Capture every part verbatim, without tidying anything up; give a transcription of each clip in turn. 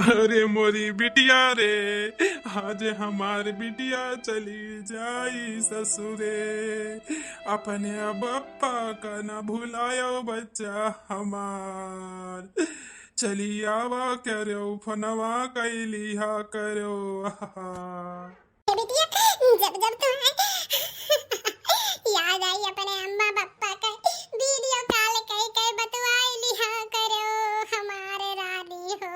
अरे मोरी बिटिया रे, आज हमार बिटिया चली जाई ससुरे। अपने बप्पा का ना भुलायो बच्चा हमार, चली आवा करो, फोनवा कैलिहा करो। ए बिटिया, जब जब तुम्हें याद आई अपने अम्मा बप्पा का, वीडियो कॉल कई कई बतवाई लिहा करो हमारे रानी हो।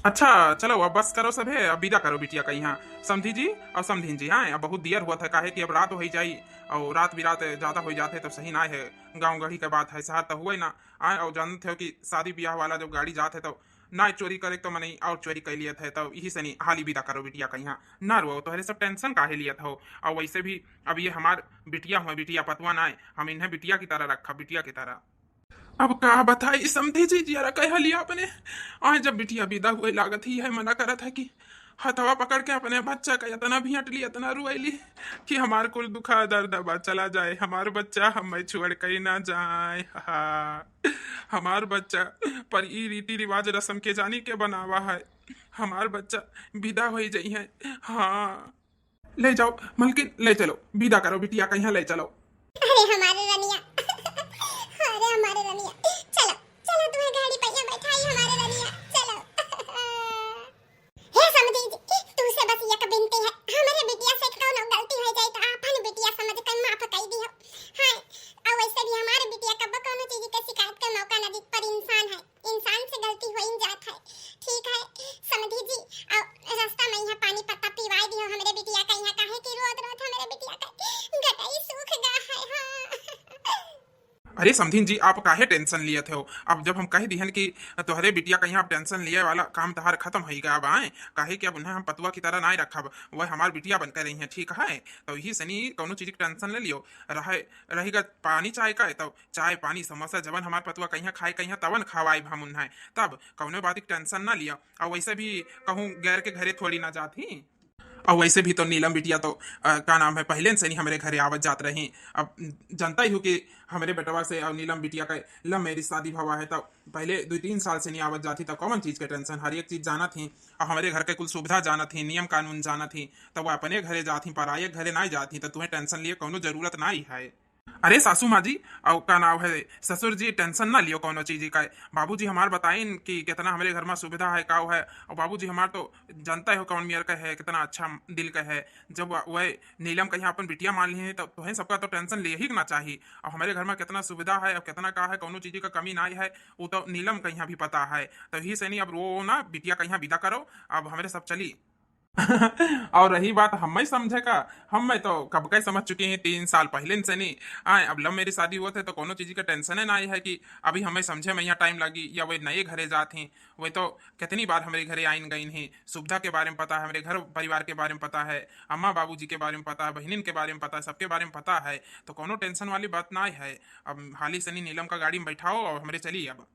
अच्छा चलो, अब बस करो सभे, अब विदा करो बिटिया का यहाँ। समधी जी और समधीन जी, हाँ, अब बहुत दियर हुआ था, काहे कि अब रात होइ जाई और रात बिरात ज्यादा होइ जात है तो सही ना है। गाँव गढ़ी के बात है, शहर तो हुए ना आए। और जानते हो कि शादी ब्याह वाला जब गाड़ी जात है तो ना चोरी करे तो मनई और चोरी कर लियत है, तो यही से नहीं, हाली विदा करो बिटिया का यहाँ। ना रो, तोहरे सब टेंशन काहे लियत हो? और वैसे भी अब ये हमार बिटिया हुआ, बिटिया पतवा ना है, हम इन्हें बिटिया की तरह रखा, बिटिया की तरह। अब का बताई समधी जी, जियरा कह लिया अपने। आज जब बिटिया विदा हुए लागत ही है, मना करत है कि हथवा पकड़ के अपने बच्चा का इतना भेंट ली, इतना रुआई ली कि हमार कुल दुखा दर्द बा चला जाए, हमार बच्चा हमें छोड़ के ना जाए। हा, हमार बच्चा, पर ई रीति रिवाज रस्म के जानी के बनावा है, हमार बच्चा विदा हो जाई है। हाँ, ले जाओ मलकिन, ले चलो, विदा करो बिटिया का यहाँ ले चलो। अरे हमारे रनिया, अरे हमारे रनिया, चलो, चलो तुम्हें गाड़ी पहिया बैठाई हमारे रनिया, चलो। हे समधी जी, तू से बस एक बिनती है, हमरे बिटिया से कौनो गलती हो जाए तो आपन बिटिया समझ के माफ कर दियो। हाँ, और वैसे भी हमारे बिटिया कब कौनो चीज के शिकायत के मौका न दी, पर इंसान है, इंसान से गलती हो ही जात है। ठीक है समधी जी, और रास्ता में यहाँ पानी पत्ता पिवाई दियो हमरे बिटिया का यहाँ, काहे कि रोत रोत हमरे बिटिया का गटई सूख गा है। हाँ। अरे समधीन जी, आप काहे टेंशन लियत हो? अब जब हम कह दिहन कि तोहरे बिटिया का यहाँ अब टेंशन लिए वाला काम तहार खत्म होई गा बाएं, काहे कि अब उन्हें हम पतुआ की तरह नाय रखब, वह हमार बिटिया बनकर रही हैं, ठीक है? तो यही सनी कौनो चीज की टेंशन ले लियो। रहे, रहेगा पानी चाय का, तो चाय पानी समोसा जवन हमार पतुआ कहिया खाए कहिया तवन खवाइब हम उन्हें, तब कौनो बात की टेंशन ना लिया। और वैसे भी कहूँ गैर के घरे थोड़ी ना जात ही। और वैसे भी तो नीलम बिटिया तो, अ, का नाम है, पहले से नहीं हमरे घरे आवत जात रही। अब जनता ही हो कि हमरे बेटवा से और नीलम बिटिया का लव मैरिज शादी भवा है, तो पहले दो तीन साल से नहीं आवत जात ही, तो कौन चीज के टेंशन, हर एक चीज जानत ही। और हमरे घर के कुल सुविधा जानत ही, नियम कानून जानत ही, तो वो अपने घरे जात ही, पराये घरे ना जात ही, तो तुम्हें टेंशन लिए कौनो जरूरत ना है। अरे सासू माँ जी, और का नाम है, ससुर जी, टेंशन ना लियो कौनो चीज का। बाबूजी हमार बताइन कि कितना हमरे घर में सुविधा है, का है, और बाबूजी हमार तो जानता हो कौन मेर का है, कितना अच्छा दिल का है। जब वह नीलम कहीं अपन बिटिया मान ली है, तो तुहें सबका तो टेंशन ले ही ना चाहिए। और हमारे घर में कितना सुविधा है और कितना का है, कौनो चीज का कमी ना है, वो तो नीलम कहीं भी पता है। तो यही से नहीं, अब रो ना, बिटिया कहीं विदा करो, अब हमरे सब चली। और रही बात हमें समझे का, हमें तो कब का समझ चुके हैं, तीन साल पहले से नहीं आए। अब लव मैरिज शादी हुआ थे तो कोनो चीज का टेंशन है ना है कि अभी हमें समझे में यहाँ टाइम लगी या वे नए घरे जात हैं। वे तो कितनी बार हमारे घरे आइन गइन हैं, सुविधा के बारे में पता है, हमारे घर परिवार के बारे में पता है, अम्मा बाबूजी के बारे में पता है, बहनिन के बारे में पता है, सबके बारे में पता है। तो कोनो टेंशन वाली बात ना है। अब हाली सनी नीलम का गाड़ी में बैठाओ और हमरे चली अब।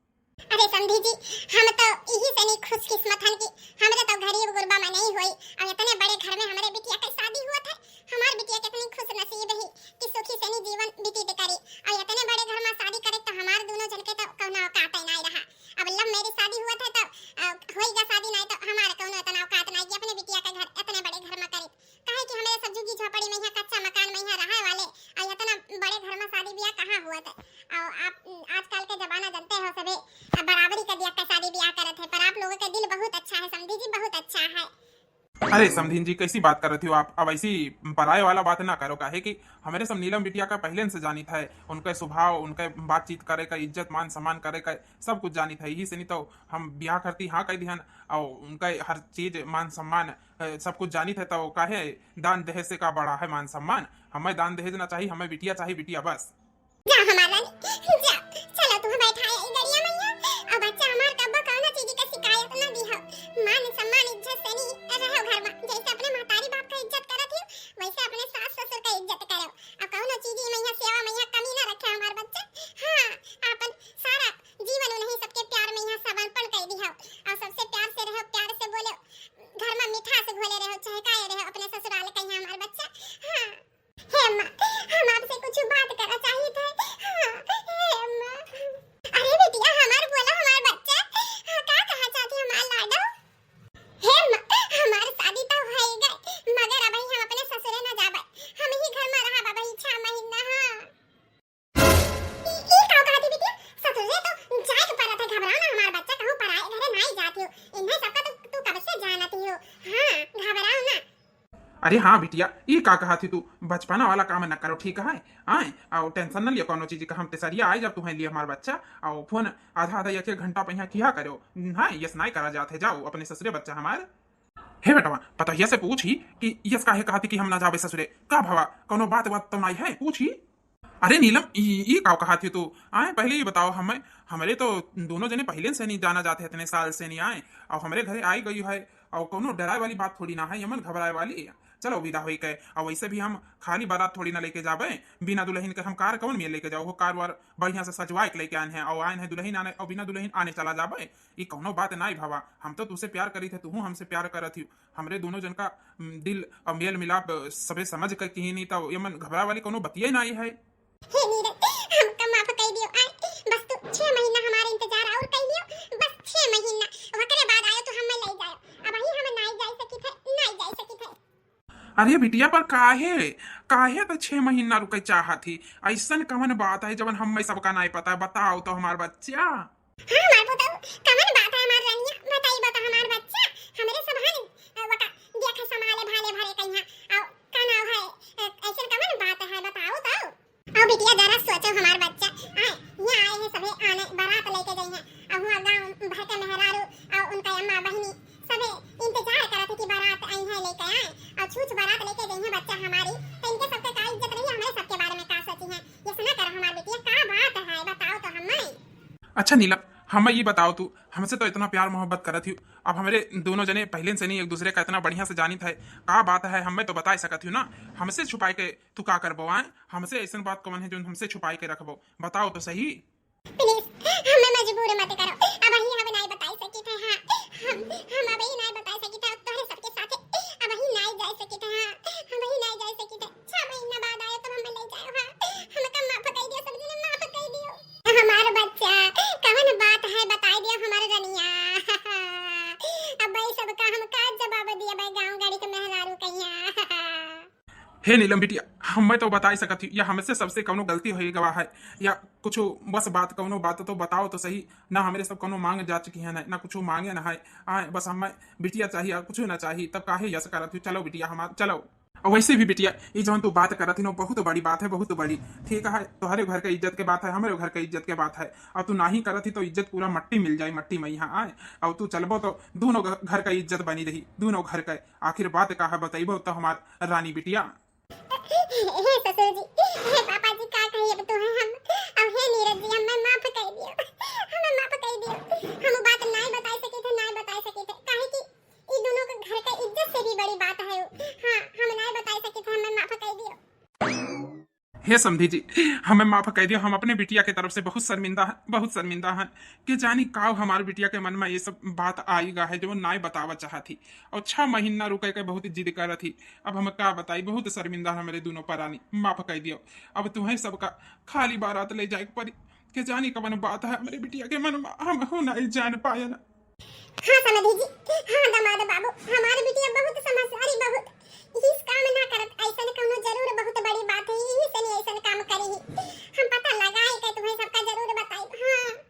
अरे समधी जी, हम तो यही से नहीं खुशकिस्मत हन कि हमरे तो गरीब गुरबा में नहीं होई। और इतने बड़े घर में हमरे बिटिया के शादी हुआ था। हमार बिटिया कितनी खुश नसीब ही कि सुखी से नहीं जीवन व्यतीत करी। और इतने बड़े घर में शादी करे तो हमार दोनों जन के तो कौनो औकात ही नहीं रहा। अब लव मैरिज शादी हुआ था तो, अ, होई गा शादी नहीं तो हमार कौनो इतना औकात नहीं कि अपने बिटिया के घर इतने बड़े घर में करी। काहे कि हमरे सब झुग्गी झोपड़ी में यहाँ कच्चा मकान में यहाँ रहे वाले, और इतना बड़े घर में शादी ब्याह कहाँ हुआ था? और आप, आजकल के जमाना जानते हो सभी, अब बराबरी का दिया का शादी ब्याह करत है, पर आप लोगों का दिल बहुत अच्छा है समधी जी, बहुत अच्छा है। अरे समधीन जी, कैसी बात करत हो आप? अब ऐसी पराये वाला बात ना करो, काहे कि हमरे सब नीलम बिटिया का पहले से जानित है, उनका स्वभाव, उनका बातचीत करे का, इज्जत मान सम्मान करे का, सब कुछ जानित है। यही से नहीं तो हम ब्याह करती हाँ कह दिहन, और उनका हर चीज मान सम्मान, अ, सब कुछ जानित है, तो काहे दान दहेज से का बड़ा है मान सम्मान? हमें दान दहेज ना चाहिए, हमें बिटिया चाहिए, बिटिया बस। जा हमार रानी, जा, चलो तुम्हें बैठाए ई गड़िया मैया। अब बच्चा हमार कब्बो कौनो चीज के शिकायत ना दी हो। मान सम्मान इज्जत से नहीं रहो घर में, जैसे अपने महतारी बाप का इज्जत करत ही, वैसे अपने सास ससुर का इज्जत करो। अब कौनो चीज मैया सेवा मैया कमी ना रखे हमार बच्चा। हाँ, अपन सारा जीवन उन्हीं सबके प्यार में यहाँ समर्पण कर दी हो। और सबसे प्यार से रहो, प्यार से बोलो, घर में मिठास घोले रहो, चहकाए रहो अपने ससुराल का यहाँ हमार बच्चा। हाँ। हे अम्मा, हम आपसे कुछ बात करना चाहिए थे। हाँ, अरे हाँ बिटिया, ई का कहा थी तू? बचपना वाला काम न करो, ठीक है? आए, अउ tension न लियो कौनो चीज का, हम तेसरिया आए जब तुम्हें लिए हमार बच्चा, अउ फोन आधा आधा एक एक घंटा पहिया किया करो। हाँ, यस नाई करा जात है, जाओ अपने ससुरे बच्चा हमार। हे बेटवा, पतोहिया से पूछी कि यस काहे कहा थी कि हम ना जाबे ससुरे? का भवा, कौनो बात बात तो नाई है, पूछी। अरे नीलम, ई, ई काव कहा थी तू? आए, पहले ये बताओ हमें, हमरे तो दोनों जने पहले से नहीं जाना जाते, इतने साल से नहीं आए, और हमरे घरे आई गई है, और कोनो डराए वाली बात थोड़ी ना है, यमन घबराए वाली। चलो विदा होई के, और वैसे भी हम खाली बारात थोड़ी ना लेके जाबे, बिना दुल्हन के हम कार कौन में लेके जाओ? वो कार वार बढ़िया से सजवा के लेके आए हैं, और आए हैं दुल्हन आने, और बिना दुल्हन आने चला जाबे, ई कौनो बात नाई भवा। हम तो तुझसे प्यार करी थे, तू हमसे प्यार करत ही, हमरे दोनों जन का, उम, दिल और मेल मिलाप, अ, सबे समझ के किही नहीं, तो यमन घबराए वाली कोनो बतिये नाई है। हे नीरज, हमका माफ कर दियो। आए, बस तू छह महीना हमारे इंतजार और कर लियो, बस छह महीना, ओकरे बाद आयो तो हमें ले जायो। अब ही हम नाई जाए सकी थे, नाई जाए सकी थे। अरे बिटिया, पर काहे, काहे तो छह महीना रुके चाहत ही? ऐसन कवन बात है जवन हमें सबका नाई पता है? बताओ तो हमार बच्चा। हाँ, हमार पुतऊ, कवन बात है हमार रनिया? बताई बता हमार बच्चा, हमरे सब हन, अ, वका देख संभाले भाले भरे कहिया, अउ का नाव है, अ, ऐसन कवन बात है बताओ तो? अउ बिटिया जरा सोचो हमार बच्चा, आए, यहाँ आए हैं सभे आने, बारात लेके गई हैं, अउ हुआ गाँव भर के मेहरारू, अउ उनका अम्मा बहिनी, सभे इंतजार करत है कि बारात आई है लेके आए, अउ छूछ बारात लेके गई है बच्चा हमारी, तो इनके सबके का इज्जत रही, हमारे सबके बारे में का सोची हैं? ये सुना कर हमार बिटिया, का बात है बताओ तो हमें। अच्छा नीलम, हमें ये बताओ तू, हमसे तो इतना प्यार मोहब्बत करत ही, अब हमरे दोनों जने पहले से नहीं एक दूसरे का इतना बढ़िया से जानित है, का बात है हमें तो बताए सकत ही ना, हमसे छुपाए के तू का करबो आए? हमसे ऐसन बात कौन है जो हमसे छुपाए के रखबो? बताओ तो सही। प्लीज, हमें मजबूर मत करो, अब ही हम नहीं बताई सकी थे। हाँ, हम हम अब ही नहीं बताई सकी थे, तोहरे सबके साथ अब ही नहीं जाए सकी थे। हाँ, हम ही नहीं जाए सकी थे। छह महीना बाद आयो तब हमें ले जाओ। हाँ, हमका माफ कर दियो, सब जने माफ कर दियो। हमार बच्चा, कवन बात है बताई दियो हमार रनिया। अब भाई सबका हम का जवाब दिया भाई गाँव गाड़ी के मेहरारू कहिया। हे नीलम बिटिया, हमें तो बताई सकत ही, या हमसे सबसे कौनो गलती होई गवा है, या कुछ बस बात, कौनो बात तो बताओ तो सही। ना हमरे सब कौनो मांग जा चुकी है, ना, ना कुछ मांगे ना है। आए, बस हमें बिटिया चाहिए, कुछ ना चाहिए, तब काहे यस करत ही? चलो बिटिया हमार, चलो। और वैसे भी बिटिया, ये जौन तू बात करत ही ना, बहुत बड़ी बात है, बहुत बड़ी। ठीक है, तोहरे घर के इज्जत के बात है, हमरे घर के इज्जत के बात है। और तू नाही करत ही तो इज्जत पूरा मट्टी मिल जाए, मट्टी में यहाँ आए। और तू चलबो तो दोनों घ-, घर का इज्जत बनी रही, दोनों घर का। आखिर बात का है, बतैबो तो हमार रानी बिटिया। हे ससुर जी, हे पापा जी, का कही अब तुम्हें हम, अब हे नीरज जी, हमें माफ कर दियो, हमें माफ कर दियो। हम बात नाई बताई सकी थे, नाई बताई सकी थे, काहे कि ई दोनों के घर का इज्जत से भी बड़ी बात है। हाँ, हम नाई बताई सकी थे, हमें माफ कर दियो। हे समधी जी, हमें माफ कर दियो, हम अपने बिटिया के तरफ से बहुत शर्मिंदा हैं, बहुत शर्मिंदा हैं। के जानी काव हमार बिटिया के मन में ये सब बात आई गा है जो नाई बतावा चाहत ही, और छह महीना रुके के बहुत जिद करत ही। अब हम का बताई, बहुत शर्मिंदा है हमरे दोनों परानी, माफ कर दियो। अब तुम्हें सबका खाली बारात ले जाए के पड़ी। के जानी कवन बात है हमरे बिटिया के मन में, हम हो नाई जान पाए ना। हाँ समधी जी, हाँ दामाद बाबू, हमार बिटिया बहुत समझदारी, बहुत। इस काम ना करत, ऐसन कौनो जरूर बहुत बड़ी बात है, यही से नहीं ऐसन काम करी ही। हम पता लगाए के तुम्हें सबका जरूर बताई। हाँ।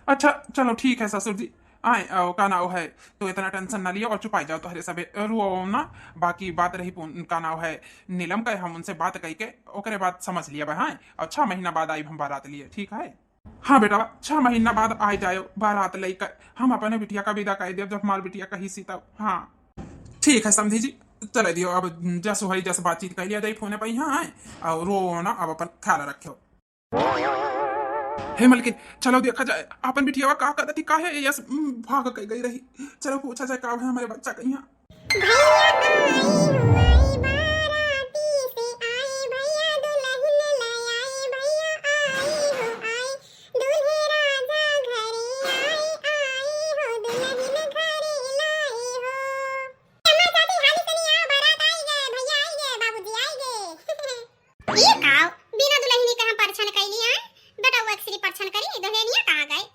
अच्छा चलो ठीक है ससुर जी, आए, अ, का नाव है, तो इतना tension ना लियो और चुपाई जाओ, तोहरे सबे रुओ ना। बाकी बात रही पुन-, का नाव है, नीलम का, हम उनसे बात कई के ओकरे बाद समझ लिया बा, हाँ। और छह महीना बाद आई हम बारात लिए, ठीक है? हाँ बेटा, छह महीना बाद आ जायो बारात लेकर, हम अपने बिटिया का विदा कर देब, जब हमार बिटिया कही सी तब। हाँ ठीक है समधी जी, चले दियो, अब जस होई जस बातचीत कर लिया जाई फोन पे, हाँ, और रो ना, अब अपन ख्याल रखियो। हे मलकिन, चलो देखा जाए अपन बिटिया का करती, काहे यस, उम, भाग के गई रही। चलो पूछा जाए का है हमारे बच्चा कहीं। भैया आई हो आई बाराती से आई, भैया दुल्हन ले आई, भैया आई हो आई, दूल्हे राजा घरे आई, आई हो दुल्हन घरे लाई हो। अम्मा चाची हाली से नहीं आओ, बारात आई गए, भैया आई गए, बाबूजी आई गए। ये काव, बिना दुल्हनी के हम परछन कैली आए, बेटा वो एक्सरी परछन करी, दुल्हनिया कहाँ गए?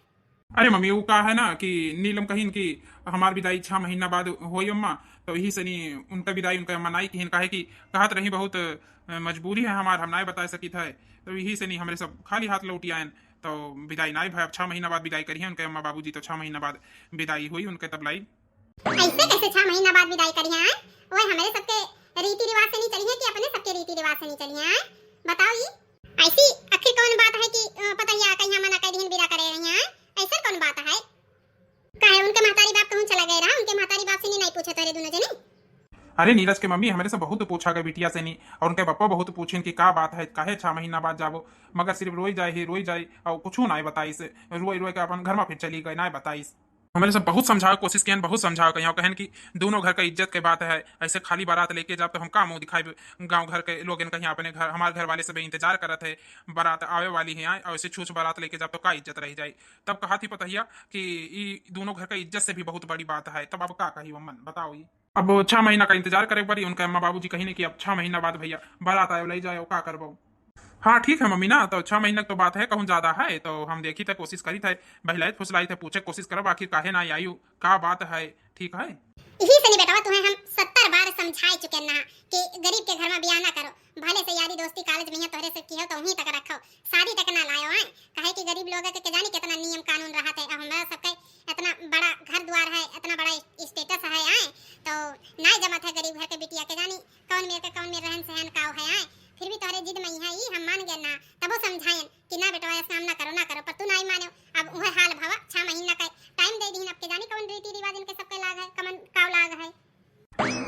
अरे मम्मी, वो का है ना कि नीलम कहिन कि हमार विदाई छह महीना बाद होई अम्मा, तो यही से नहीं उनका विदाई उनका अम्मा नाई किहिन, काहे कि कहत रही बहुत, अ, मजबूरी है हमार, हम नाई बताए सकित है, तो यही से नहीं हमरे सब खाली हाथ लौटी आयन, तो विदाई नाई भाई, अब छह महीना बाद विदाई करिए उनके अम्मा बाबूजी, तो छह महीना बाद विदाई हुई उनके तब लाई। ऐसे कैसे छह महीना बाद विदाई करिए आए? वह हमारे सबके रीति रिवाज से नहीं चली है कि अपने सबके रीति रिवाज से नहीं चली है, आय? बताओ ई। ऐसी आखिर कौन बात है कि, अ, पतोहिया कहिया मना कर दिहिन, विदा करे रही है, ऐसा कौन बात है? काहे उनके महतारी बाप कहूँ चला गए रहा, उनके महतारी बाप से नहीं, नहीं पूछे तोरे दोनों जने? अरे नीरज के मम्मी, हमरे से बहुत पूछा गए बिटिया से नहीं, और उनके पप्पा बहुत पूछिन कि का बात है, काहे छह महीना बाद जाबो, मगर सिर्फ रोई जाए ही रोई जाए, और कुछ ना बताइस, रोई रोई के अपन घर में फिर चली गई, ना बताइस। हमरे से बहुत समझावे कोशिश कियन, बहुत समझावे कहिया, कहन कि दोनों घर का इज्जत के बात है, ऐसे खाली बारात लेके जाब तो हम का मुंह दिखाई गांव घर के लोगन, कहिया अपने घर, हमारे घर वाले सब इंतजार करत है, बारात आवे वाली है, आए, और ऐसे छूछ बारात लेके जाब तो का इज्जत रह जाए। तब कहा थी पतोहिया कि ई दोनों घर का इज्जत से भी बहुत बड़ी बात है। तब अब का कही अम्मन, बताओ ई। अब छह महीना का इंतजार करे पड़ी, उनके अम्मा बाबूजी कहिन कि अब छह महीना बाद भैया बारात आए, ले जाए, का करबो? हाँ ठीक है मम्मी ना, तो छह महीना की तो बात है, कहूँ ज्यादा है तो हम देखी थे, कोशिश करी थे, बहलाइत फुसलाइत है, पूछे कोशिश करब आखिर काहे ना आई, का बात है, ठीक है। यही से नहीं बेटवा, तुम्हें हम सत्तर बार समझाए चुके ना कि गरीब के घर में ब्याह ना करो, भले से यारी दोस्ती कॉलेज में है तोहरे से किहो तो वहीं तक रखो, शादी तक ना लायो है, काहे कि गरीब लोग के, के जानी कितना नियम कानून रहत है। अब हमारा सबके इतना बड़ा घर द्वार है, इतना बड़ा स्टेटस है, आए तो ना जमत है गरीब घर के बिटिया के, जानी कौन मेर के कौन मेर रहन सहन काव है, आए फिर भी तोहरे जिद में यहाँ ई हम मान गए ना, तबो समझायन कि ना बेटवा, ऐसा काम ना करो, ना करो, पर तू ना ही मानो। अब वह हाल भवा, छह महीना का टाइम दे दीन, अब के जानी कौन रीति रिवाज इनके सबके लाग है, कमन काव लाग है।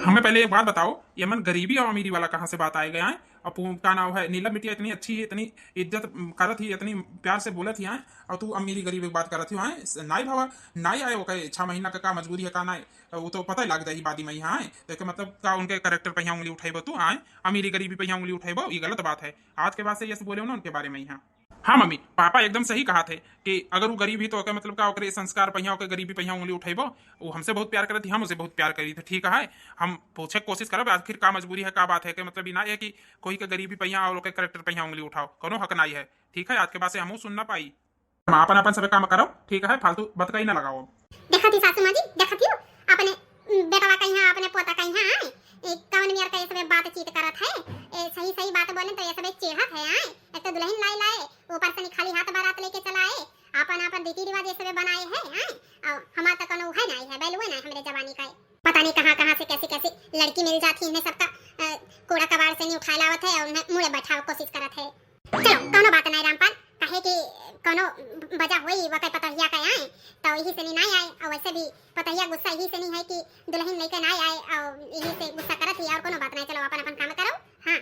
हमें पहले एक बात बताओ, ये मन गरीबी और अमीरी वाला कहाँ से बात आए गया है? अब वो का नाम है, नीलम बिटिया इतनी अच्छी है, इतनी इज्जत, उम, करत ही, इतनी प्यार से बोलत ही, आए, और तू अमीरी गरीबी की बात करत ही, आए, स-, नाई भावा, नाई आए, ओके, छह महीना का, का मजबूरी है, का नाई, वो तो पता ही लग जाई बादी में, आए, तो एके मतलब का उनके कैरेक्टर पे यहाँ उंगली उठाइबो तू, आए, अमीरी गरीबी पे यहाँ उंगली उठाइबो, ये गलत बात है। आज के बाद से यस बोले ना उनके बारे में यहाँ। हाँ मम्मी, पापा एकदम सही कहा थे कि अगर वो गरीब ही तो ओके मतलब का ओकरे संस्कार पहिया, ओके गरीबी पहिया उंगली उठेबो। वो हमसे बहुत प्यार करत थी, हम उसे बहुत प्यार करी थे, ठीक है। हम पूछे के कोशिश करब आखिर का मजबूरी है, का बात है, के मतलब ई ना है कि कोई के गरीबी पहिया और ओके कैरेक्टर पहिया उंगली उठाओ, कोनो हक ना है, ठीक है। आज के बाद से हमहू सुन ना पाई। हम अपन अपन सबे काम करो, ठीक है, फालतू बतकही ना लगाओ। देखत ही सासू माँ जी, देखत ही अपने बेटवा कहिया, अपने पोता कहिया, आए, ए, कौन मेर का ये सबे बातचीत करत है, ए, सही सही बात बोले तो ये सबे चेहत है, आए, एक तो दुल्हन लाई लाए, ऊपर से नहीं खाली हाथ बारात लेके चला आए, आपन आपन रीति रिवाज ये सबे बनाए है, आए, और हमार तो कोनो है नहीं है, value है नहीं हमरे जवानी का। पता नहीं कहाँ कहाँ से कैसी कैसी लड़की मिल जाती है इन्हें सबका, अ, कूड़ा कबाड़ से नहीं उठा लावत है और उन्हें मुड़े बैठावे कोशिश करत है। चलो, कौनो बात नहीं रामपाल, काहे कि कौनो वजह होई, वकर पतोहिया का आए, तो यही से नहीं, नहीं आए, और वैसे भी पतोहिया गुस्सा यही से नहीं है कि दुल्हन लेके नहीं आए, और यही से गुस्सा करत ही, और कौनो बात नहीं। चलो, अपन अपन काम करो। हाँ।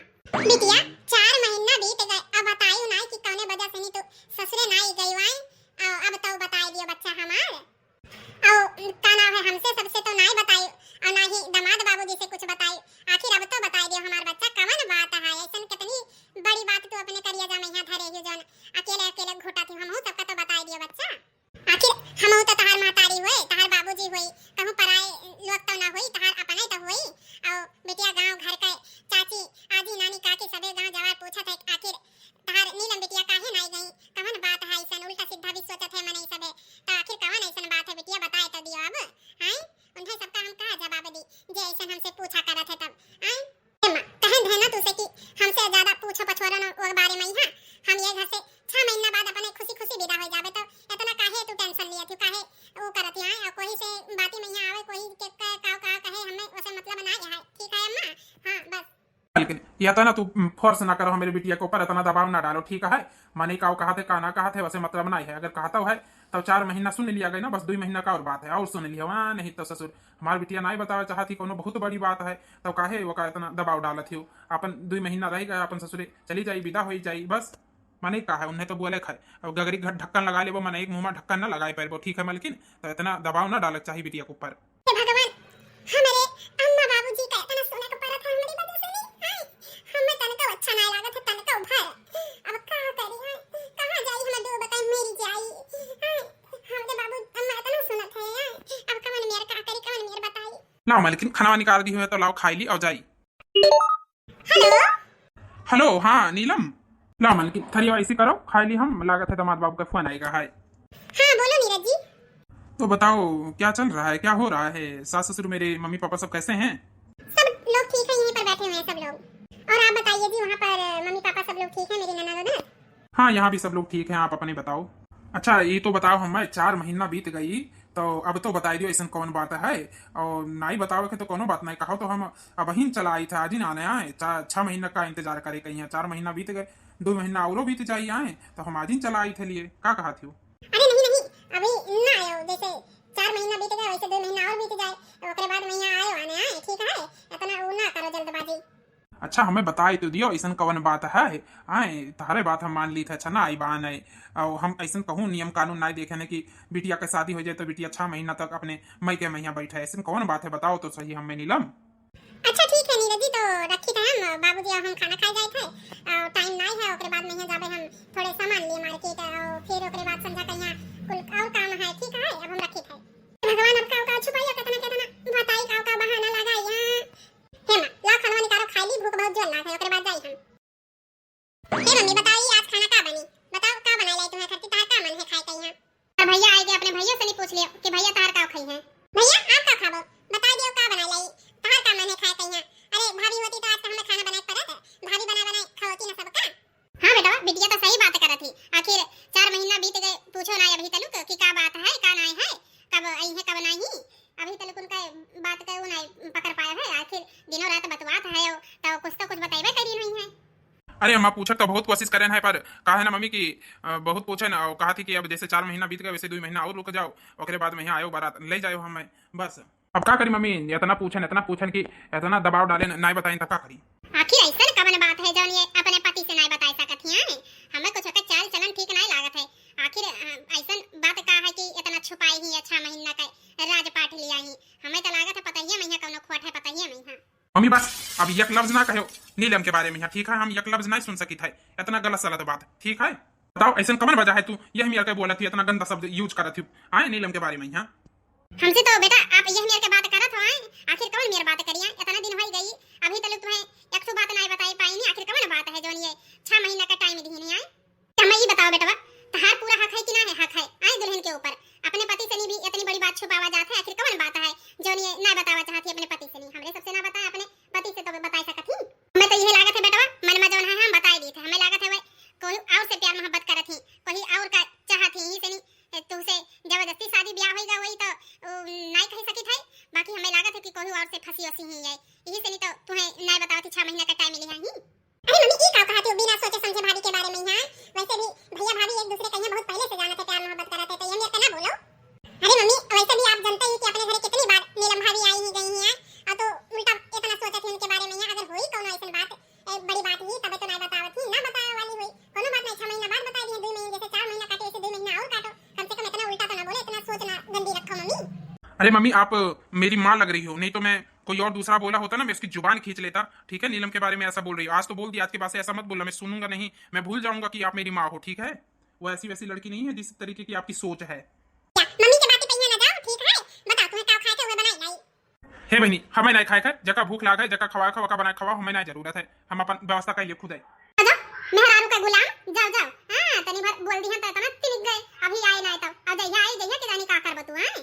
बिटिया, चार महीना बीत गए, अब बतायु नहीं कि कौने वजह से नहीं तो ससुरे नहीं गई आए, और अब तो बताई दियो बच्चा हमार। और का नाम है, हमसे सबसे तो नाई बताई और ना ही दामाद बाबूजी से कुछ बताई। आखिर अब तो बताई दियो हमार बच्चा, कवन बात है? ऐसन कितनी बड़ी बात तू अपने करिया जा में यहाँ धरे हो, जौन अकेले अकेले घुटत हो। हमहू सबका तो बताई दियो बच्चा। आखिर हमहू तो तहार महतारी होई, तहार बाबूजी होई, कहूँ पराए लोग तो ना होई, तहार अपने तो होई। और बिटिया गाँव घर के चाची, आजी, नानी, काकी सबे गाँव जवार पूछत है, आखिर तहार नीलम बिटिया काहे नाई गई? कवन बात है ऐसन? उल्टा सीधा भी सोचत है मनई सबे। तो आखिर कवन ऐसन बात है बिटिया, बताए तो दियो अब। हैं? उन्हें सबका हम का जवाब दी, जे ऐसन हमसे पूछा करत है तब। हैं? ए माँ, कहन है ना तुसे कि हमसे ज्यादा पूछो पछोरो न वो बारे में ही। हाँ, हम ये घर से छह महीना बाद अपने खुशी खुशी विदा हो जाबे, तो इतना काहे तू tension लिया थी, काहे वो करत है? और कोई से बाती में यहाँ आवे, कोई के का, का, का कहे, हमें उसे मतलब ना है। ठीक है अम्मा? हाँ, बस। लेकिन या तो ना तू, उम, force ना करो हमारे बिटिया के ऊपर, इतना दबाव ना डालो, ठीक है? मने का कहा थे, का ना कहा थे, वैसे मतलब नहीं है। अगर कहता है तो चार महीना सुन लिया गया ना, बस दो महीना का और बात है, और सुन लिया वहाँ। नहीं तो ससुर, हमार बिटिया नहीं बतावे चाहती कोनो बहुत बड़ी बात है, तो काहे वो का इतना दबाव डालत हो? अपन दो महीना रह गया, अपन ससुरे चली जाई, विदा हो जाई, बस। मने का है, उन्हें तो बोले खाए, अब गगरी घर ढक्कन लगा लेबो, मने एक मुँह में ढक्कन ना लगाए पारबो, ठीक है मलकिन? तो इतना दबाव ना डालक चाहिए बिटिया के ऊपर। हे भगवान, हमरे अम्मा बाबूजी का इतना सुने के पड़त है हमरी वजह से नहीं, आय, हमें तनको अच्छा नहीं लागत है, तनको भर। अब का करी, आय, कहाँ जाई, हम दो बताई, मरी जाई, आय, हमरे बाबू अम्मा इतना सुनत है, आय, अब कवन मेर का करी, कवन मेर बताई। लाओ मालकिन, खाना निकाल दी हुए तो लाओ, खाई ली और जाई। हेलो। हेलो, हाँ नीलम, ला मालकिन, थरिया ऐसी करो, खाई ली हम, लागत है दामाद बाबू का फोन आएगा। हाय। हाँ, बोलो नीरज जी। तो बताओ, क्या चल रहा है, क्या हो रहा है? सास ससुर, मेरे मम्मी पापा सब कैसे हैं? सब लोग ठीक है, यहीं पर बैठे हुए हैं सब लोग। और आप बताइए जी, वहाँ पर मम्मी पापा सब लोग ठीक हैं, मेरी ननद वनद? हाँ, यहाँ भी सब लोग ठीक हैं, आप अपने बताओ। अच्छा, ई तो बताओ, हमें चार महीना बीत गई, तो अब तो बताई दियो, ऐसन कौन बात है? और नाई बतावे के तो कोनो बात नहीं, कहो तो हम अबहिन चला आई था, आज ही आने आए, चा-, छह महीना का इंतजार करे कहीं, चार महीना बीत गए, दो महीना औरो बीत जाई आए, तो हम आज ही चला आई थे लिए, का कहा थियो? अरे नहीं, नहीं, अभी ना आयो, जैसे चार महीना बीत गए, वैसे दो महीना और बीत जाए, ओकरे बाद में यहाँ आयो आने आए, ठीक है? इतना वो ना करो जल्दबाजी। अच्छा, हमें बताई तो दियो, ऐसन कवन बात है? आए, तहरे बात हम मान ली थे, अच्छा ना आई बान है। और हम ऐसन कहूँ नियम कानून ना देखे ने कि बिटिया के शादी हो जाए तो बिटिया छह महीना तक अपने मई के महीना बैठे, ऐसन कवन बात है? बताओ तो सही हमें, नीलम। अच्छा ठीक है नीरज जी, तो रखी थे हम, बाबूजी और हम खाना खाए जाए थे, और टाइम ना है, ओकरे बाद में यहाँ जाबे हम थोड़े सामान लिए मार्केट, और फिर ओकरे बाद संझा का यहाँ कुल और काम है, ठीक है, अब हम रखी थे। भगवान अब का, का छुपाइया, कितना, कितना बताई, का, का बहाना लगाई, हाँ। हे माँ, लाओ खानवा निकालो, खाई ली, भूख बहुत जोर लाग है, ओकरे बाद जाई हम। हे मम्मी, बताओ, ई आज खाना का बनी? बताओ, का बनाए लाई तुम्हें खातिर, तहार का मन है खाए के यहाँ? और भैया आए गए, अपने भैया से नहीं पूछ लियो कि भैया तहार का खाई हैं? भैया, आप का खाबो? बता दियो, का बनाए लाई, तहार का मन है खाए के यहाँ? अरे, भाभी होती तो आज तो हमें खाना बनाए के पड़त, भाभी बना बनाए खवाती ना सबका। हाँ बेटा, बिटिया तो सही बात करत ही। आखिर चार महीना बीत गए, पूछो ना अभी तलुक कि का बात है, का नाय है, कब आई है, कब नहीं। अभी तलुक उनका बात का वो नहीं पकड़ पाया है। आखिर दिनों रात बतवात है, तो कुछ तो कुछ बताइबे करी नहीं है। अरे अम्मा, पूछक तो बहुत कोशिश करेन है, पर का है ना मम्मी कि, अ, बहुत पूछे ना, और कहा थी कि अब जैसे चार महीना बीत गए, वैसे दो महीना और रुक जाओ, ओकरे बाद में यहाँ आयो बारात, ले जाओ हमें, बस। अब का करी मम्मी, इतना पूछन, इतना पूछन कि इतना दबाव डाले न, नाय बताइन तब का करी? आखिर ऐसन कवन बात है जौन ये अपने पति से नाय बताए सकत ही हैं? हमें कुछ ओकर चाल चलन ठीक नाय लागत है। आखिर, अ, ऐसन बात का है कि इतना छुपाई ही, अच्छा महीना का राजपाट लिया ही? हमें तो लागत है पता ही है मैं कौनो खोट है, पता ही है मैं। मम्मी बस, अब एक लफ्ज ना कहो नीलम के बारे में यहाँ, ठीक है? हम एक लफ्ज नहीं सुन सकित है, इतना गलत सलत बात, ठीक है? बताओ, ऐसन कवन वजह है तू यह मेर के बोलत ही, इतना गंदा शब्द use करत ही, आए नीलम के बारे में यहाँ? हमसे तो बेटा आप यह मेर के बात करत हो, आए? आखिर कवन मेर बात करिया? इतना दिन होई गई, अभी तलक तुम्हें एक ठो बात नाय बताई पाई नहीं, आखिर कवन बात है जौन ये छह महीना का टाइम दीनी आए? तो हमें ये बताओ बेटवा, तहार पूरा हक है कि ना है? हक है, आए दुल्हन के ऊपर, अपने पति से नहीं भी इतनी बड़ी बात छुपावा जात है, आखिर कवन बात है जौन ये ना बतावा चाहत ही अपने पति से नहीं? हमरे सबसे ना बताए, अपने पति से तो बताई सकत ही। हमें तो यह लागत है बेटवा, मन में जौन है हम बताई दी थे, हमें लागत है वह कोई और से प्यार मोहब्बत करत ही, कोई और का चाहत ही, यही से नहीं, ए, तुमसे जबरदस्ती शादी ब्याह होई गा वही तो, ओ, नाय कह सकित है, बाकी हमें लागत है कि कोई और से फंसी वसी ही है, यही से नहीं तो तुम्हें नाय बतावत ही, छह महीना का टाइम लिया ही। अरे मम्मी, ई का कहत हो बिना सोचे समझे भाभी के बारे में यहाँ? वैसे भी भैया भाभी एक दूसरे का यहाँ बहुत पहले से जानत है, प्यार मोहब्बत करत है, तो ये मेरे को ना बोलो। अरे मम्मी, वैसे भी आप जानते ही कि अपने घरे कितनी बार नीलम भाभी आई ही गई ही हैं, और तो उल्टा इतना सोचत ही उनके बारे में यहाँ, अगर होई कौनो ऐसन बात, ए, बड़ी बात ही, तबे तो ना बतावत ही, ना बतावे वाली होई। कोनो बात नहीं, छह महीना बाद बता दिए, दो महीने जैसे चार महीना काटे, वैसे दो महीना और काटो, कम से कम इतना उल्टा तो ना बोले, इतना सोच ना गंदी रखो मम्मी। अरे मम्मी, आप मेरी माँ लग रही हो, नहीं तो मैं कोई और दूसरा बोला होता ना, मैं उसकी जुबान खींच लेता। ठीक है, नीलम के बारे में ऐसा बोल रही हो, आज तो बोल दिया, आज के बाद से ऐसा मत बोलना, मैं सुनूंगा नहीं, मैं भूल जाऊंगा कि आप मेरी माँ हो। ठीक है, वो ऐसी वैसी लड़की नहीं है जिस तरीके की आपकी सोच है। क्या मम्मी के बातें कहीं ना जाओ, ठीक है? बताओ तुम्हें का खाए के हुए बनाई लाई? हे बहनी, हमें नहीं खाए के, जका भूख लागे, जका खवाए के, वका बनाए खवाओ, हमें नहीं जरूरत है, हम अपन व्यवस्था कर लिए खुद है। आजा, मेहरारू का गुलाम, जाओ, जाओ। हाँ, तनी भर बोल दी हम तो इतना तिलक गए, अभी आए ना तो, और जइया आई, जइया के जानी का करबो तू, हाँ?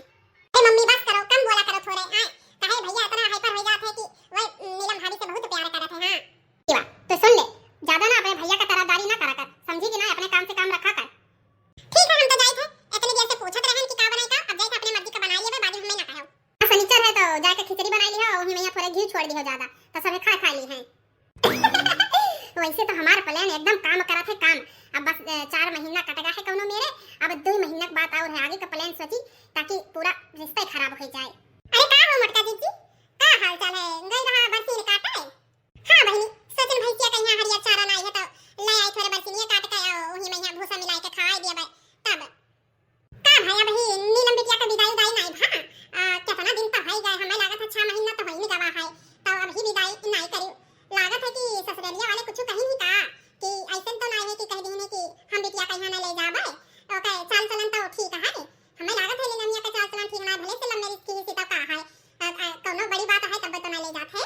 ए मम्मी, बस करो, कम बोला करो थोड़े, हाँ? काहे भैया इतना हाइपर हो जात है कि वह नीलम भाभी से बहुत प्यार करत है, हाँ? की बा, तो सुन ले, ज्यादा ना अपने भैया का तरफदारी ना करा कर, समझी कि ना? अपने काम से काम रखा कर। ठीक है, हम तो जाई थे, इतनी देर से पूछत रहन कि का बनाई का, अब जाई थे अपने मर्जी का बनाई लेबे, बाद में हमें ना कहो। आज शनिचर है तो जाए के खिचड़ी बनाई ली हो, वही में यहाँ थोड़े घी छोड़ दी हो ज्यादा, तो सभी खा खा ली हैं। वैसे तो हमारा प्लान एकदम काम करत है, काम। अब बस, अ, चार महीना कट गया है कौनो मेरे, अब दो महीना के बाद और है आगे का प्लान सोची, ताकि पूरा रिश्ता ही खराब हो जाए। अरे का हो मोटका जीजी, का हाल चाल है? गई रहा बरसीन काटे? हाँ बहिनी, सोचन भैंसिया कहीं हरियर चारा लाई है तो ले आई थोड़े बरसीनिया काट के, आओ वही में यहाँ भूसा मिलाई के खवाई दिया बे। तब का भाई, अब ही नीलम बिटिया का विदाई उदाई नाई भा? आ, कितना दिन तो है गए, हमें लागत है छह महीना तो होई नहीं गवा है, तो अब ही विदाई नाई करी। लागत है कि ससुरलिया वाले कुछ कहीं नहीं का कि ऐसे तो नाई है कि कह दी कि हम बिटिया का यहाँ ना ले जाबे, ओके चाल चलन तो ठीक है। हमें लागत है नीलमिया का चाल चलन ठीक ना, भले से लव मैरिज की ही सीता का है, आ, आ, कौनो बड़ी बात है तब तो ना ले जात है।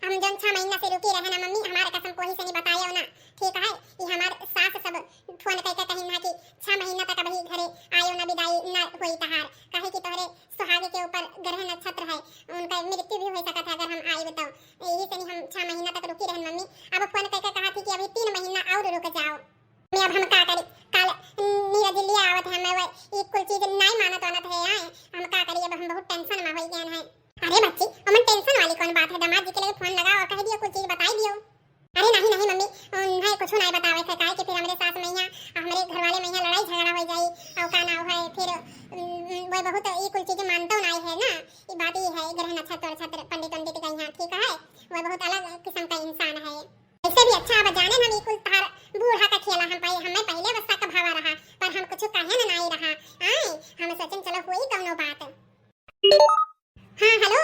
हम जौन छह महीना से रुकी रहे ना मम्मी, हमार कसम कोही से नहीं बतायो ना, ठीक है? ये हमार सास सब फोन करके कहिन ना कि छह महीना तक अभी घरे आयो ना, विदाई ना होई तहार, काहे कि तोहरे सुहाग के ऊपर ग्रह नक्षत्र है, उनका मृत्यु भी हो सकत है अगर हम आइब तो। यही से नहीं हम छह महीना तक रुकी रहन मम्मी। अब फोन करके कहा थी कि अभी तीन महीना और रुक जाओ। मैं अब हम का करी, काल नीरज लिया आवत है, मैं वो ये कुल चीज नहीं मानत वानत है आए, हम का करी, अब हम बहुत टेंशन में हो गए हैं। अरे बच्ची, हमन टेंशन वाली कौन बात है, दामाद जी के लगे फोन लगाओ और कह दियो, कुल चीज बताई दियो। अरे नहीं नहीं मम्मी, उन्हें कुछ नहीं बतावे से, काहे कि फिर हमरे सास मैया, हमरे घर वाले मैया लड़ाई झगड़ा हो जाई, और का ना है फिर, उम, वो बहुत ये कुल चीजें मानता नहीं है ना। ये बात ये है, ग्रह नक्षत्र और छत्र पंडित पंडित गई हैं, ठीक है, वो बहुत अलग किस्म का इंसान है। ऐसे भी अच्छा, अब जाने हम ई कुल तार बूढ़ा का खेला, हम पहले, हमें पहले बस्सा का भावा रहा, पर हम कुछ कहे ना नाई रहा। आए, हम सोचन चलो हुई कौनो बात। हाँ, हेलो।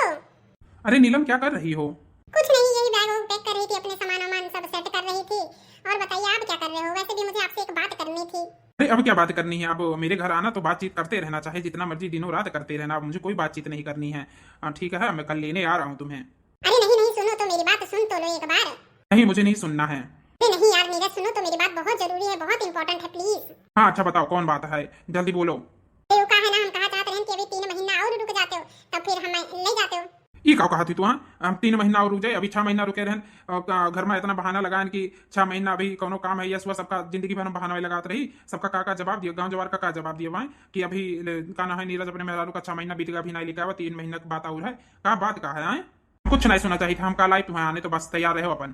अरे नीलम, क्या कर रही हो? कुछ नहीं, यही बैग वैग पैक कर रही थी, अपने सामान वामान सब सेट कर रही थी। और बताइए, आप क्या कर रहे हो? वैसे भी मुझे आपसे एक बात करनी थी। अरे, अब क्या बात करनी है? आप मेरे घर आना तो बातचीत करते रहना, चाहे जितना मर्जी दिनों रात करते रहना, आप मुझे कोई बातचीत नहीं करनी है। हाँ, ठीक है, मैं कल लेने आ रहा हूँ तुम्हें। अरे नहीं नहीं, सुनो तो मेरी बात, सुन तो लो एक बार। नहीं, मुझे नहीं सुनना है। अरे नहीं यार नीरज, सुनो तो मेरी बात, बहुत जरूरी है, बहुत इंपॉर्टेंट है, प्लीज। हाँ, अच्छा बताओ, कौन बात है, जल्दी बोलो। अरे वो का है ना, हम कहा चाहत रहन कि अभी तीन महीना और रुक जाते हो, तब फिर हम ले जाते हो। ई का कहा थी तू? हाँ, हम तीन महीना और रुक जाए, अभी छह महीना रुके रहन। और का-, घर में इतना बहाना लगाएन कि छह महीना अभी कौनो काम है, यस, वह सबका जिंदगी भर हम बहाना लगात रही। सबका का का जवाब दियो, गाँव जवार का का जवाब दियो भाई कि अभी ले, का ना है, नीरज अपने मेहरारू का छह महीना बीत गया, अभी नहीं लेके आवा, तीन महीना की बात और है। का बात का है, आए? कुछ नहीं सुना चाहिए था, हम कल आए तुम्हें आने, तो बस तैयार रहो अपन।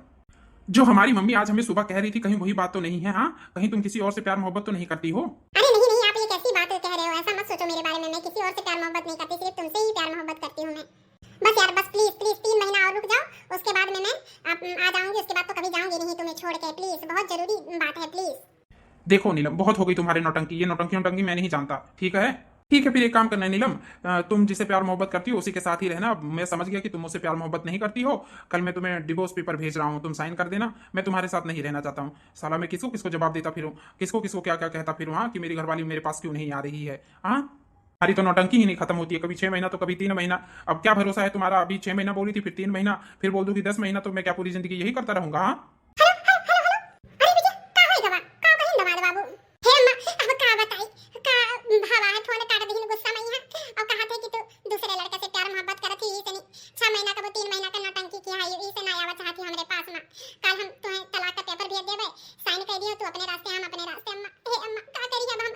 जो हमारी मम्मी आज हमें सुबह कह रही थी, कहीं वही बात तो नहीं है? हाँ, कहीं तुम किसी और से प्यार मोहब्बत तो नहीं करती हो? अरे नहीं नहीं, आप ये कैसी बात कह रहे हो? ऐसा मत सोचो मेरे बारे में, मैं किसी और से प्यार मोहब्बत नहीं करती, सिर्फ तुमसे ही प्यार मोहब्बत करती हूँ मैं। बस यार बस, प्लीज प्लीज, तीन महीना और रुक जाओ, उसके बाद में मैं आप, आ जाऊंगी, उसके बाद तो कभी जाऊंगी नहीं तुम्हें छोड़ के, प्लीज, बहुत जरूरी बात है, प्लीज। देखो नीलम, बहुत हो गई तुम्हारे नौटंकी, ये नौटंकी नौटंकी मैं नहीं जानता, ठीक है? ठीक है, फिर एक काम करना है नीलम, अ, तुम जिसे प्यार मोहब्बत करती हो उसी के साथ ही रहना। अब मैं समझ गया कि तुम मुझसे प्यार मोहब्बत नहीं करती हो। कल मैं तुम्हें डिवोर्स पेपर भेज रहा हूँ, तुम साइन कर देना। मैं तुम्हारे साथ नहीं रहना चाहता हूँ। साला मैं किसको किसको जवाब देता फिरूँ, किसको किसको क्या क्या कहता फिरूँ, हाँ, कि मेरी घरवाली मेरे पास क्यों नहीं आ रही है, हाँ? हमारी तो नौटंकी ही नहीं खत्म होती है, कभी छह महीना तो कभी तीन महीना। अब क्या भरोसा है तुम्हारा, अभी छह महीना बोली थी, फिर तीन महीना, फिर बोल दूंगी दस महीना, तो मैं क्या पूरी जिंदगी यही करता रहूंगा? हाँ, हेलो, हेलो, हेलो, हेलो। अरे बिटिया, का है गवा? का कहिन दमाद बाबू? हे अम्मा, अब का बताई? का भावा है, फोन काट दहिन गुस्सा में ही है। और कहा थे कि तू दूसरे लड़के से प्यार मोहब्बत करत ही, इसे नहीं, छह महीना का वो तीन महीना का नौटंकी किया है, इसे ना आवा चाहती हमरे पास में। कल हम तुम्हें तलाक का पेपर भेज देवे, साइन कर दियो, तू अपने रास्ते, हम अपने रास्ते। अम्मा, हे अम्मा, का करी अब हम?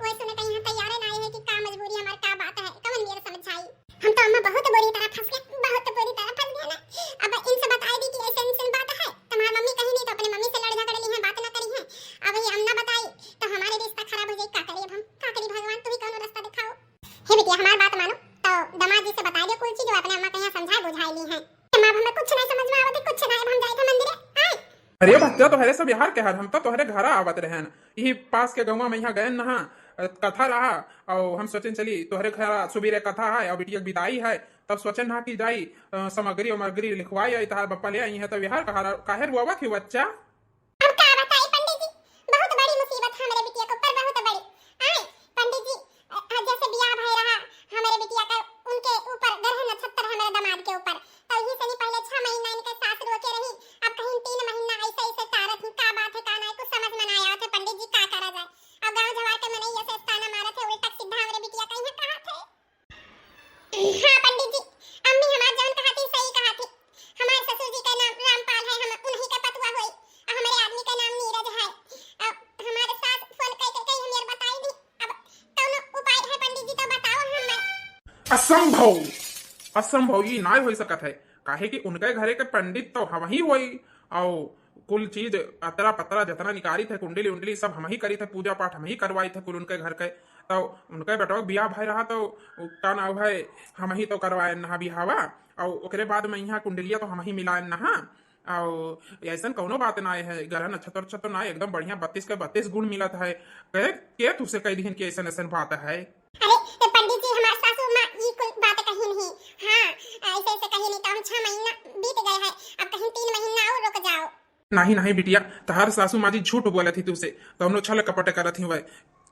वैसे न कहीं हम तैयार ना है कि का मजबूरी हमार, का बात है, कौन मेरे समझाई? हम तो अम्मा बहुत बुरी तरह फंस गए, बहुत बुरी तरह फंस गए ना। अब इनसे बताई दी कि ऐसे ऐसे बात है, तुम्हारी मम्मी कहीं नहीं तो अपने मम्मी से लड़ झगड़ ली है, बात ना करी है। अब ये हम ना बताई तो हमारे रिश्ता खराब हो जाए, का करी अब हम, का करी भगवान, तू ही कौनो रास्ता दिखाओ। हे बिटिया, हमार बात मानो, तो दामाद जी से बताई दे कुल चीज, जो अपने अम्मा के यहाँ समझाए बुझाए ली है। अम्मा, अब हमें कुछ नहीं समझ में आवत है, कुछ नहीं, अब हम जाए थे मंदिर आए। अरे बच्चा, तोहरे सब यार कहर, हम तो तोहरे घर आवत रहन, यही पास के गौवा में यहाँ गए नहा, कथा रहा, और हम सोचेन चली तोहरे घर सुबेरे कथा है और बिटिया के विदाई है, तब सोचेन नहा कि जाई, अ, सामग्री उमग्री लिखवाई आई, तहार बप्पा ले आई है, तब यार कहा, काहे रुआवा थी बच्चा? अब का बताई पंडित जी, बहुत बड़ी मुसीबत हमरे बिटिया के ऊपर, बहुत बड़ी। आए, पंडित जी, अ, जैसे बियाह भय रहा, हमरे बिटिया का, उनके ऊपर ग्रह नक्षत्र, हमरे दामाद के ऊपर, तो यही से नहीं पहले छह महीना इनके सास रोके रही, अब कहीं तीन महीना ऐसे ऐसे टारत ही, का बात है, का ना है, कुछ समझ में ना आवत है, पंडित जी का करा जाए। अब गांव जवार के मनई ऐसे ताना मारत है, उल्टा सीधा हमरे बिटिया कहीं कहा थे। हाँ पंडित जी, अम्मी हमार जौन कहा थी सही कहा थी। हमार ससुर जी का नाम रामपाल है, हम उन्हीं का पतुआ होई। और हमारे आदमी का नाम नीरज है। अब हमारे सास फोन कई कई कई हमें बताई दी। अब कौनो उपाय है पंडित जी तो बताओ हमें। असंभव, असंभव, ई नाय हो सकत है। काहे कि उनके घरे के पंडित तो हम ही होई। और कुल चीज अतरा पतरा जतना निकालित है, कुंडली उंडली सब हम ही करित है, पूजा पाठ हम ही करवाइत है कुल उनके घर के। तो उनके बेटवा के बियाह भय रहा तो उ का नाव है, हम ही तो करवाए नहा बिहावा। और ओकरे बाद में यहाँ कुंडलिया तो हम ही मिलाए नहा। और ऐसन कौनो बात ना है, ग्रह नक्षत्र उक्षत्र ना, एकदम बढ़िया बत्तीस के बत्तीस गुण मिलत है। के, के तुझसे कह दिहन कि ऐसन ऐसन बात है? अरे, ए पंडित जी, हमार सासू माँ ई कुल बात कही नहीं। हाँ, ऐसे ऐसे कही नहीं, तो हम छह महीना बीत गए हैं, अब कहीं तीन महीना और रुक जाओ। नहीं, नहीं बिटिया, तहार सासू माँ जी झूठ बोलत ही तुझसे, कौनो छल कपट करत ही वह।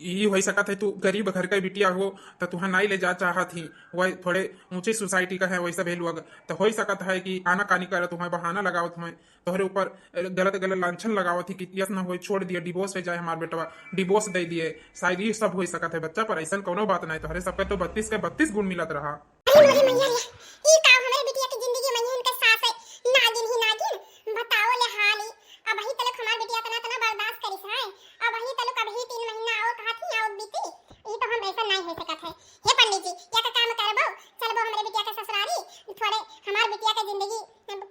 ई होइ सकत है तू गरीब घर के बिटिया हो, त तुहें नाई ले जा चाहत ही, वह थोड़े ऊंची सोसाइटी का है वैसे भी लोग, त होइ सकत है कि आनाकानी करत हुए, बहाना लगावत हुए, तोहरे ऊपर गलत गलत लांछन लगावत ही कि यस ना होए, छोड़ दिए, डिवोर्स हो जाए हमार बेटवा, डिवोर्स दे दिए, शायद ई सब होइ सकत है बच्चा। पर ऐसन कौनो बात नहीं, तोहरे सबके तो बत्तीस के बत्तीस गुण मिलत रहा। अरे मोरी मैया रे, ई का हमरे बिटिया के जिंदगी में इनके सास है, नागिन ही नागिन, बताओ ले हाल ई। अबही तलक हमार बिटिया इतना, इतना बर्दाश्त करिस है, अबही तलक अबही तीन महीना और कहा थी और बीती, ई तो हम ऐसा नहीं हो सकत है। हे पंडित जी, या का काम करबो, चलबो हमरे बिटिया के ससुरारी, थोड़े हमार बिटिया के जिंदगी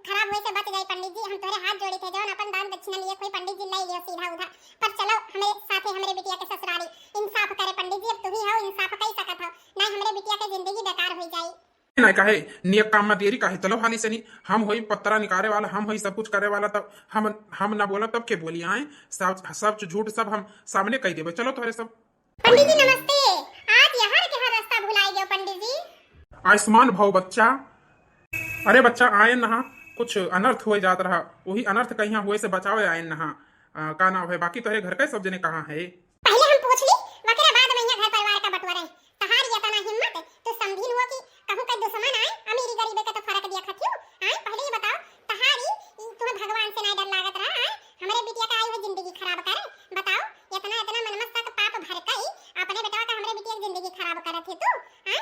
खराब होए से बच जाई। पंडित जी, हम तोहरे हाथ जोड़ी थे, जौन अपन दान दक्षिणा लिए कोई पंडित जी ले लियो सीधा उधा, पर चलो हमरे साथे हमरे बिटिया के ससुरारी, इंसाफ करे पंडित जी, अब तू ही हो, इंसाफ कई सकत हो, नहीं हमरे बिटिया के जिंदगी बेकार हो जाई। ना काहे, नियत काम में देरी काहे? चलो हाली से नहीं, हम होई पत्रा निकाले वाला, हम होई सब कुछ करे वाला, तब हम, हम ना बोला तब के बोली आए, सब, सब झूठ सब हम सामने कह देबे। चलो तोहरे सब। पंडित जी नमस्ते, आज यहाँ के हर रास्ता भुलाए गयो पंडित जी। आयुष्मान भव बच्चा। अरे बच्चा, आयन नहा, कुछ अनर्थ हो जात रहा, वही अनर्थ कहीं हुए से बचावे आयन नहा। आ, का नाम है, बाकी तोहरे घर के सब जने कहाँ है? पहले हम पूछ ली, वकरे बाद में यहाँ घर परिवार का बंटवारे। तहार ये तना हिम्मत, तू समझिन हुआ कि कहूँ का दुश्मन आए, अमीरी गरीबे का तो फर्क दिया खतियो। आए, पहले ये बताओ, तहारी ई तुम्हें भगवान से नहीं डर लागत रहा, आए, हमरे बिटिया का आई हुई जिंदगी खराब करे। बताओ, इतना, इतना मनमस्ता का पाप भर कई, अपने बेटवा का हमरे बिटिया की जिंदगी खराब करत है तू, आए?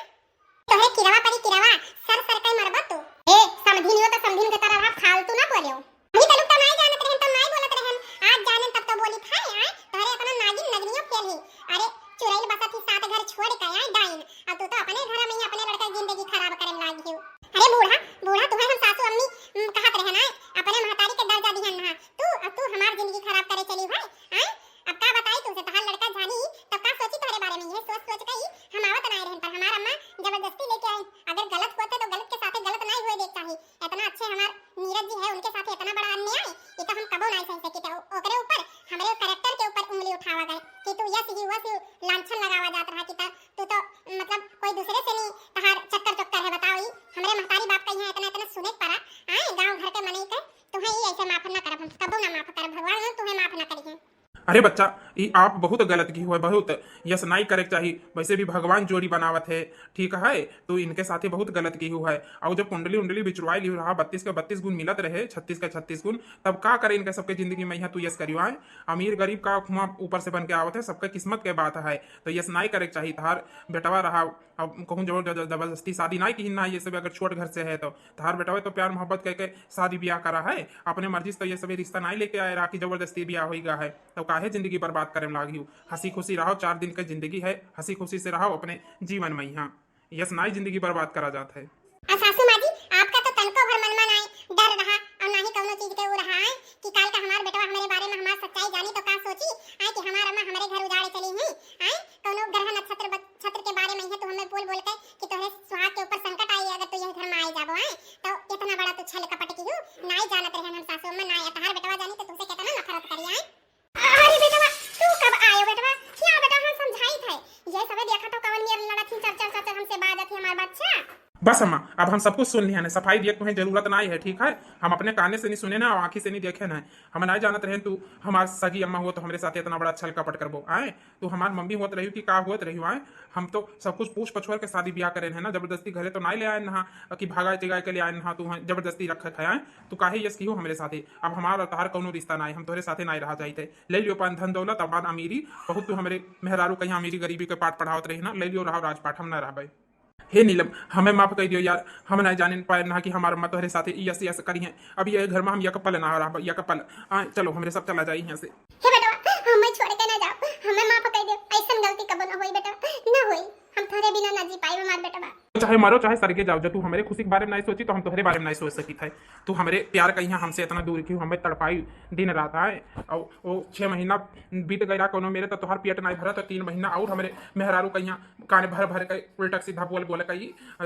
तोहरे किरवा परी किरवा, सर सर कई मरबा तू। ए, समधिन हो तो समधिन के तरह रहा, फालतू ना बोलियो। अभी तलक तो नाई जानत रहन, तो नाई बोलत रहन, आज जानन तब तो बोली था, आए? तोहरे अपना नागिन नगनियो फेल ही। अरे, चुरैल बसत ही सात घर छोड़ के आए डाइन, अब तू तो अपने घर में ही अपने लड़का की जिंदगी खराब करे में लागी हो। अरे बूढ़ा, बूढ़ा, तुम्हें हम सासू अम्मी, उम, कहत रहन, आए? अपने महतारी के दर्जा दिहन ना, तू, तू हमार जिंदगी खराब करे चली है, आए? अब का बताई तुमसे, तहार लड़का जानी तब का सोची तोहरे बारे में। यह सोच सोच के ही हम आवत नाई रहन, पर हमार अम्मा जबरदस्ती लेके आई। अगर गलत होते तो गलत के साथे गलत नाई हुए देख चाही। इतना अच्छे हमार नीरज जी है, उनके साथे इतना बड़ा अन्याय, ये तो हम कबो नाई सह सकी। तो ओकरे ऊपर, हमरे कैरेक्टर के ऊपर उंगली उठावा गए कि तू यस ही वस ही लांछन लगावा जात रहा कि त-, तू तो मतलब कोई दूसरे से नहीं, तहार चक्कर चक्कर है। बताओ, ई हमरे महतारी बाप का यहाँ इतना, इतना सुने के पड़ा, आए गाँव घर के मनई के, तुम्हें ई ऐसे माफ ना करब हम, कबो ना माफ करब, भगवान तुम्हें माफ ना करिए। अरे बच्चा, ई आप बहुत गलत की हुआ, बहुत। यस नाई करे के चाही। वैसे भी भगवान जोड़ी बनावत है, ठीक है, तो इनके साथे बहुत गलत की हुआ है। और जब कुंडली उंडली बिचरवाई ली रहा, बत्तीस के बत्तीस गुण मिलत रहे, छत्तीस के छत्तीस गुण, तब का करे इनके सबके जिंदगी में यहाँ तू यस करियो आए? अमीर गरीब का हुआ ऊपर से बन के आवत है, सबके किस्मत के बात है। तो यस नाई करे के चाही। तहार बेटवा रहा, अब कहूँ जबर-, जबर-, जबरदस्ती शादी नाई की ना, ये सब अगर छोट घर से है तो तहार बेटवा तो प्यार मोहब्बत कह के शादी ब्याह करा है, अपने मर्जी से तो ये सभी रिश्ता नाई लेके आए रहा कि जबरदस्ती ब्याह होई गा है, तो काहे जिंदगी बर्बाद करे में लागी हो? हंसी खुशी रहो, चार दिन के जिंदगी है, हंसी खुशी से रहो अपने जीवन में यहाँ। यस नाई जिंदगी बर्बाद करा जात है। आ सासू माँ जी, आपका तो तनको भर मन में नाई डर रहा और ना ही कौनो चीज के वो रहा है कि काल का हमार बेटवा हमारे बारे में हमार सच्चाई जानी तो का सोची, आए कि हमार अम्मा हमारे घर उजाड़े चली ही, आए कौनो ग्रह नक्षत्र बत-, छत्र के बारे में है तो हमें बोल बोल के कि तोहरे सुहाग के ऊपर संकट आई, अगर तू यह घर में आई जाबो आए तो इतना बड़ा तू छल कपट की हूँ, नाई जानत रहन हम सासू अम्मा, नाई तहार बेटवा जानी तो तुमसे कितना नफरत करी आए। अरे बेटवा, तू कब आयो बेटवा? क्या बेटा हम समझाई थे, ये सबे देखा तो कवन मेर लड़त ही, चर चर चर चर हमसे बाजत ही हमार बच्चा। बस अम्मा, अब हम सब कुछ सुन लिया है, सफाई दिए तुम्हें जरूरत नाई है, ठीक है? हम अपने काने से नहीं सुने ना और आँखी से नहीं देखे ना, हम नाई जानत रहे तू हमार सगी अम्मा हो तो हमरे साथ इतना बड़ा छल कपट करबो आए। तू हमार मम्मी होत रही कि का होत रही आए, हम तो सब कुछ पूछ पछोर के शादी ब्याह करे है ना, जबरदस्ती घरे तो नाई ले आए ना कि भगाए चिगाए के ले आए ना, तू जबरदस्ती रखे खाए। तू काहे यस किहो हमरे साथे? अब हमार और तहार कौनो रिश्ता नाई, हम तोहरे साथे नाई रहा जाइत है। ले लियो अपन धन दौलत, अपन अमीरी, बहुत तू हमरे मेहरारू कहीं अमीरी गरीबी के पाठ पढ़ावत रही ना, ले लियो रहो राजपाट, हम ना रहबे। हे नीलम, हमें माफ कर दियो यार, हम नाई जाने पाए ना कि हमार अम्मा तोहरे साथे यस यस करी हैं। अब ये घर में हम यक पल ना रहब, यक पल। आ, चलो हमरे सब चला जाई यहाँ से। हे बेटवा, हमें छोड़ के ना जाओ, हमें माफ कर दे, ऐसन गलती कबो ना होई बेटा, ना होई, हम तोहरे बिना ना जी पाई हमार बेटवा। चाहे मरो चाहे सरगे जाओ, जब तू हमरे खुशी के बारे में नहीं सोची तो हम तोहरे बारे में नहीं सोच सकी थे। तू हमरे प्यार का यहाँ हमसे इतना दूर क्यों, हमें तड़पाई दिन रात आए। और वो छः महीना बीत गया कोनो मेरे तो तोहर पेट नहीं भरा, तो तीन महीना और हमरे मेहरारू का यहाँ कान भर भर के उल्टा सीधा बोल बोल के,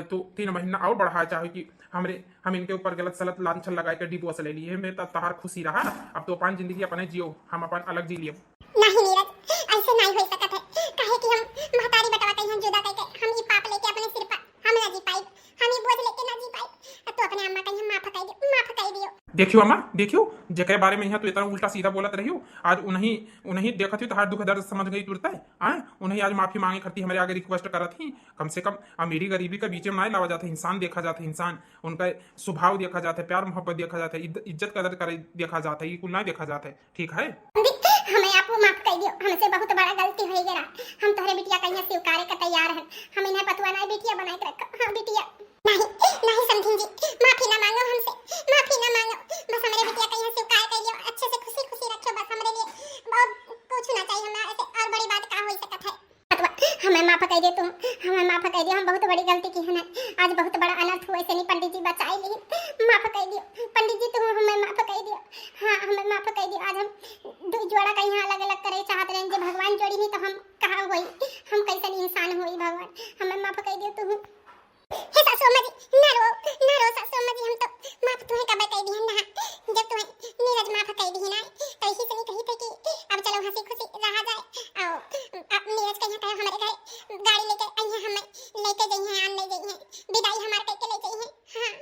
तू तीन महीना और बढ़ा चाहे कि हमरे हम इनके ऊपर गलत सलत लांछन लगा के डिवोर्स ले लिए, मैं तो तहार खुशी रहा। अब तो अपन जिंदगी अपने जियो, हम अपन अलग जी लिए। नहीं नीरज, ऐसे नहीं हो सकत है, काहे कि हम महतारी बेटवा के यहाँ जुदा करके हम ई पाप लेके अपने सिर पर हम ना जी पाई, हम ई बोझ लेके ना जी पाई। अब तू अपने अम्मा का यहाँ माफ कर दे, माफ कइ दियो। देखियो अम्मा, देखियो, जेकरे बारे में यहाँ तू इतना उल्टा सीधा बोलत रहियो, आज उन्हीं, उन्हीं देखत ही तो हर दुख दर्द समझ गई तुरते। आए, उन्हीं आज माफी मांगे खातिर हमरे आगे request करत ही। कम से कम अमीरी गरीबी के बीच में ना लावा जात है, इंसान देखा जात है, इंसान, उनका स्वभाव देखा जात है, प्यार मोहब्बत देखा जात है, इज्ज-, इज्जत कदर करे देखा जात है, ये कुल ना देखा जात है, ठीक है? दीदी, हमें आप माफ कइ दियो, हमसे बहुत बड़ा गलती होइ गया। हम तोहरे बिटिया का यहाँ स्वीकारे का तैयार है, हम इन्हें पतुआ ना बिटिया बनाए के रखो। हाँ बिटिया। नहीं, नहीं समधिन जी, माफी ना मांगो हमसे, माफी ना मांगो, बस हमरे बिटिया का यहाँ स्वीकार कइ लियो, अच्छे से खुशी खुशी रखियो बस हमरे लिए, और कुछ ना चाहिए हमरा, ऐसे और बड़ी बात का होइ सकत है। पतुआ, हमें माफ कइ दे तू, हमें माफ कइ दे, हम बहुत बड़ी गलती की है ना, आज बहुत बड़ा अनर्थ हुआ, ऐसे नहीं पंडित जी बचाए ली, माफ कइ दियो पंडित जी, तू हमें माफ कइ दियो, हाँ हमें माफ कइ दियो, आज हम दो जोड़ा का यहाँ अलग अलग करे चाहत रहे, जे भगवान जोड़ी नहीं तो हम कहाँ होई, हम कैसन इंसान होई भगवान, हमें माफ कइ दियो तू। हे सासू अम्मा जी, ना रो, ना रो सासू अम्मा जी, हम तो माफ तुहे कबे कइ दिहन ना। जब तुहे नीरज माफ कइ दिही ना, तो यही से नहीं कही थे कि अब चलो हंसी खुशी रहा जाए। आओ, अब नीरज कहिया कहे हमरे घर गाड़ी लेके अइहे, हमें लेके जइहे, आन ले जइहे, विदाई हमार कइके ले जइहे। हाँ।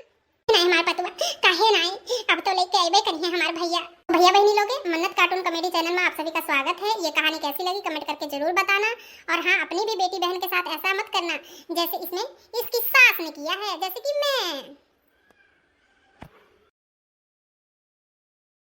नहीं हमार पतुआ, काहे नहीं, अब तो लेके अइबे करिहे हमार भैया। भैया बहनी लोगे, मन्नत cartoon comedy channel में आप सभी का स्वागत है। ये कहानी कैसी लगी comment करके जरूर बताना, और हाँ अपनी भी बेटी बहन के साथ ऐसा मत करना जैसे इसमें इसकी सास ने किया है, जैसे कि मैं